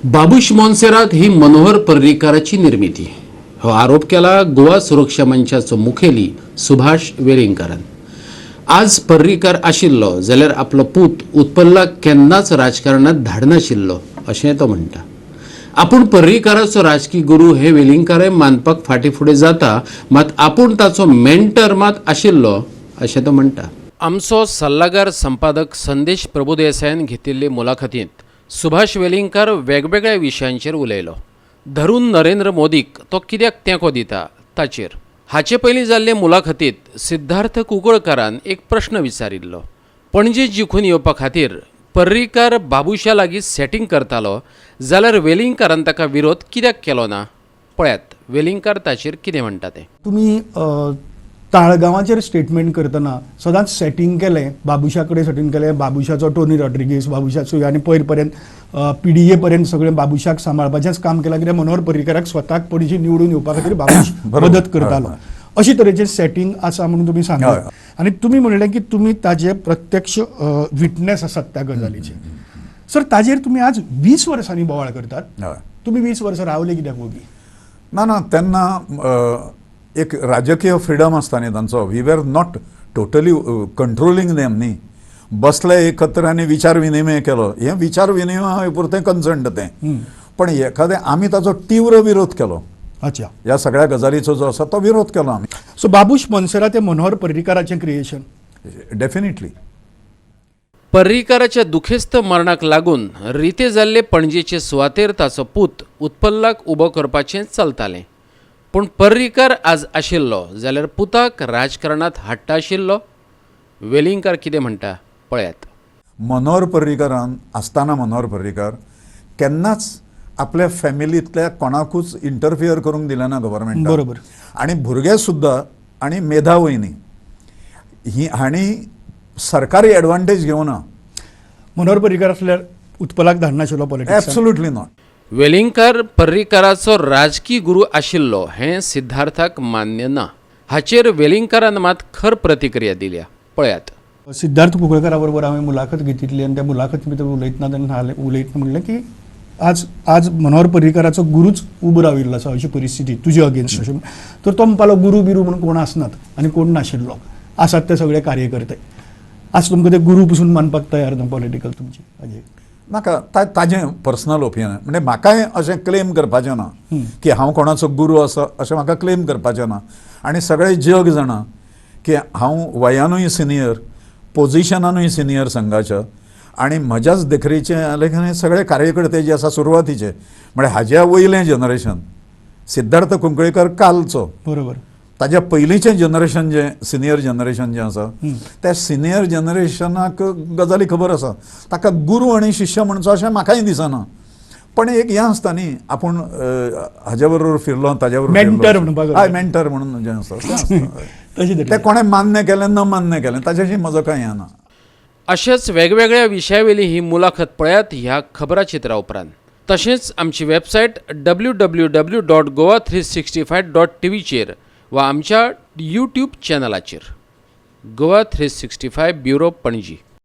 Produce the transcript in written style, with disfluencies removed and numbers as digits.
बाबूश मोन्सेरात ही मनोहर पर्रीकाराची निर्मिती हो आरोप केला गोवा सुरक्षा मंचाचो मुखेली सुभाष वेलिंगकारान. आज पर्रीकार आशिल्लो जाल्यार आपलो पूत उत्पल्लाक केन्नाच राजकारणात धाडनाशिल्लो अशें तो म्हणटा. आपूण पर्रीकाराचो राजकी गुरू हे वेलिंगकारय मानपाक फाटीं फुडें जाता, मात आपूण ताचो मेंटर मात आशिल्लो अशें तो म्हणटा. आमचो सल्लागार संपादक संदेश प्रभुदेसायान घेतिल्ले मुलाखतींत सुभाष वेलिंगकार वेगवेगळ्या विशयांचेर उलयलो, धरून नरेंद्र मोदीक तो कित्याक तेंको दिता ताचेर. हाचे पयलीं जाल्ले मुलाखतींत सिद्धार्थ कुंकळकारान एक प्रश्न विचारिल्लो, पणजे जिखून येवपा खातीर पर्रीकार बाबुशा लागीं सेटींग करतालो जाल्यार वेलिंगकारान ताका विरोध कित्याक केलो ना? पळयात वेलिंगकार ताचेर कितें म्हणटा तें. तुमी ताळगांवाचेर स्टेटमेंट करतना सदांच सेटींग केलें, बाबुशा कडेन सेटींग केलें, बाबुशाचो टोनी रॉड्रिगीस, बाबुशाचो आनी पयर पर्यंत पीडीए पर्यंत सगळें बाबुशाक सांबाळपाचेंच काम केलां, कित्याक मनोहर पर्रीकाराक स्वताक पणजी निवडून येवपा खातीर बाबूश मदत करतालो. अशी तरेचें सेटींग आसा म्हणून तुमी सांगलें आनी तुमी म्हणलें की तुमी ताजे प्रत्यक्ष विटनेस आसात त्या गजालीचे. सर, ताजेर तुमी आज 20 वर्सांनी बोवाळ करतात. तुमी 20 वर्सां रावले कित्याक वोगी? ना ना, तेन्ना एक राजकीय फ्रिडम आसता न्ही तांचो. We were not totally controlling them न्ही. बसले एकत्र आनी विचार विनिमय केलो. हें विचार विनिमय पुरतें कन्सर्न तें, पण एखादें आमी ताचो तीव्र विरोध केलो. ह्या सगळ्या गजालीचो जो आसा तो विरोध केलो आमी. सो बाबूश मोन्सेरात हे मनोहर पर्रीकाराचें क्रिएशन? डेफिनेटली. पर्रीकाराच्या दुखेस्त मरणाक लागून रिते जाल्ले पणजेचे सुवातेर ताचो पूत उत्पल्लाक उबो करपाचें चलतालें, पूण पर्रीकार आज आशिल्लो जाल्यार पुताक राजकारणांत हाडटा आशिल्लो? वेलिंगकार कितें म्हणटा पळयात. मनोहर पर्रीकारान आसतना मनोहर पर्रीकार केन्नाच आपल्या फॅमिलींतल्या कोणाकूच इंटरफियर करूंक दिलें ना गव्हर्मेंटान. आनी भुरगे सुद्दां आनी मेधा वयनी ही हांणी सरकारी एडवांटेज घेवना. मनोहर पर्रीकार आसल्यार उत्पलाक धाडनाशिल्लो पॉलिटिक्स? Absolutely not. Welingkar पर्रीकाराचो राजकी गुरू आशिल्लो हें सिद्धार्थाक मान्य ना. हाचेर वेलिंगकारान मात खर प्रतिक्रिया दिल्या, पळयात. सिद्धार्थ कुंकळकारा बरोबर हांवें मुलाखत घेतिल्ली आनी त्या मुलाखती भितर उलयतना ताणें हालें उलयतना म्हणलें की आज आज मनोहर पर्रीकाराचो गुरूच उबो राविल्लो आसा अशी परिस्थिती तुजे अगेन्स्ट अशें, तर तो म्हणपालो गुरू बिरू म्हणून कोण आसनात आनी कोण नाशिल्लो, आसात ते सगळे कार्यकर्ते. आज तुमकां ते गुरू पसून मानपाक तयार ना पॉलिटिकल तुमची हाजेर? नाका, ताजें पर्सनल ओपिनियन. म्हणजे म्हाकाय अशें क्लेम करपाचें ना की हांव कोणाचो गुरू आसा, अशें म्हाका क्लेम करपाचें ना. आनी सगळें जग जाणा की हांव वयानूय सिनियर, पोजिशनानूय सिनियर संघाच्या, आनी म्हज्याच देखरेचे लेखन सगळे कार्यकर्ते जे आसा सुरवातीचे, म्हळ्यार हाज्या वयलें जनरेशन, सिद्धार्थ कुंकळीकर कालचो, ताज्या पयलींचें जनरेशन जें सिनियर जनरेशन जें आसा, त्या सिनियर जनरेशनाक गजाली खबर आसा. ताका गुरू आनी शिष्य म्हणचो अशें म्हाकाय दिसना, पण एक हें आसता न्ही, आपूण हाज्या बरोबर फिरलो, ताज्या बरोबर. Mentor म्हणपाक. हय, मेंटर म्हणून जें आसा तें आसता. तशें तें तरेन कोणें मान्य केलें, न मान्य केलें, ताच्याशी म्हजो कांय हें ना. अशाच वेगवेगळ्या विशयावेली ही मुलाखत पळयात ह्या खबराचित्रा उपरांत. तशेंच आमची वेबसायट www.goa365.tvचेर वा आमच्या यूट्यूब चॅनलाचेर. गोवा 365 ब्युरो, पणजी.